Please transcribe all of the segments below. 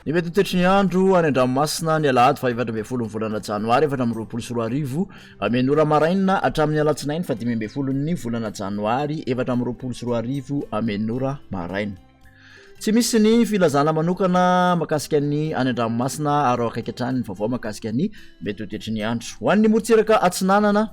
Ny mety ho toetry ny andro any an-dranomasina ny alahady faha 14 ny volana janoary 2024 amin'ny ora maraina hatramin'ny alatsinainy faha 15 ny volana janoary 2024 amin'ny ora maraina. Tsy misy ny filazana manokana makasika ny any an-dranomasina ary ao akaiky hatrany ny vaovao makasika ny mety ho toetry ny andro. Ho an'ny morontsiraka atsinanana,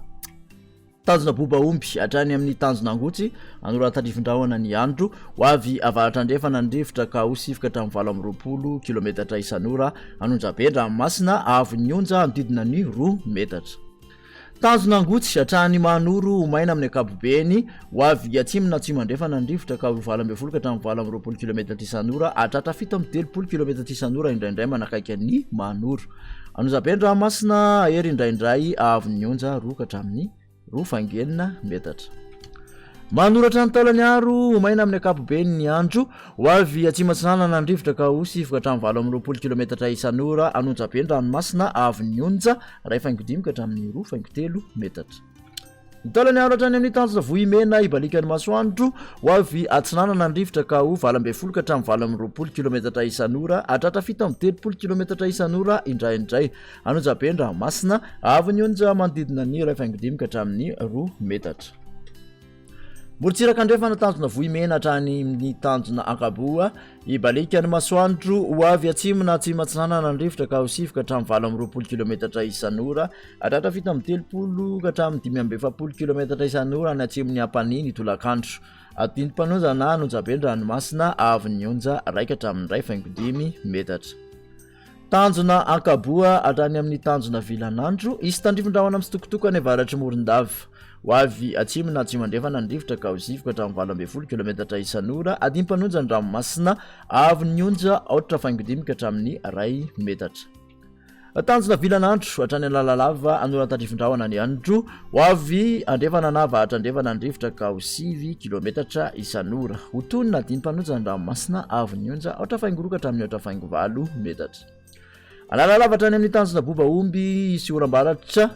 Tanjona boba omby hatrany amin'ny tanjona angotsy, anoratandrifindrahona ny andro, ho avy avaratra andrefana ny rivotra ka ho sivoka hatramin'ny 28 kilometatra isan'ora, an'Onjabe an-dranomasina, haavon'ny onja hanodidina ny roa metatra. Tanjona angotsy hatrany Mahanoro ho maina amin'ny ankapobeny, ho avy atsimo na atsimo andrefana ny rivotra ka ho 18 ka hatramin'ny 28 kilometatra isan'ora, hahatratra 37 kilometatra isan'ora indraindray manakaiky an'i Mahanoro. An'Ozabe an-dranomasina hahery indraindray haavon'ny onja roa ka hatramin'ny roa faingo enina metatra. Manoratra ny taolany aro ho maina amin'ny ankapobeny ny andro. Ho avy atsimo atsinanana ny rivotra ka ho sivy ka hatramin'ny 28 kilometatra isan'ora. An'Onjabe ny ranomasina haavon'ny onja iray faingo dimy ka hatramin'ny roa faingo telo metatra. Ny taolany aro hatrany amin'ny tanjona Vohimena ibalikan'ny masoandro, ho avy atsinanana ny rivotra ka ho 18 ka hatramin'ny 28 kilometatra isan'ora, hahatratra 37 kilometatra isan'ora indraindray. An'Onjabe ny ranomasina, avo ny onja manodidina ny 1,5 ka hatramin'ny 2 metatra. Morontsiraka andrefana tanjona Vohimena hatrany amin'ny tanjona Ankaboa, Hibaliaka ny masoandro, ho avy atsimo na atsimo atsinanana ny rivotra ka ho sivy ka hatramin'ny 28 kilometatra isan'ora, hatratra 37 ka hatramin'ny 45 kilometatra isan'ora any atsimon'i Ampanihy ny tolakandro. Adindim-panonja na an'onjabe ny ranomasina, haavon'ny onja iray ka hatramin'ny iray faingo dimy metatra. Tanjona Ankaboa hatrany amin'ny tanjona Vilanandro, hisy tandrifin-drahona mitsitokotoko any avaratr'i Morondava. Ho avy atsimo na atsimo andrefana ny rivotra ka ho zivoka hatramin'ny 18 kilometatra isan'ora, adim-panonja ny ranomasina, haavon'ny onja aotra faingo dimy ka hatramin'ny iray metatra. Tanjona Vilanandro hatrany Analalava, anoran-tandrifin-drahona ny andro. Ho avy andrefana na avaratra andrefana ny rivotra ka ho sivy kilometatra isan'ora. Ho tony na dimy-mpanonja ny ranomasina avon'ny onja aotra faingo roa ka hatramin'ny aotra faingo valo metatra. Analalava hatrany amin'ny tanjona boba omby hisy oram-baratra.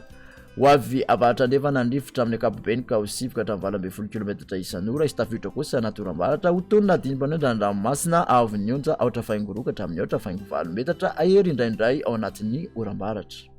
Ho avy avaratra andrefana ny rivotra amin'ny ankapobeny ka ho sivy ka hatramin'ny 18 kilometatra isan'ora. Hisy tafiotra kosa anaty oram-baratra. Ho tony na dimy-mpanonja ny ranomasina avon'ny onja aotra faingo roa ka hatramin'ny aotra faingo valo metatra hahery indraindray ao anatin'ny oram-baratra.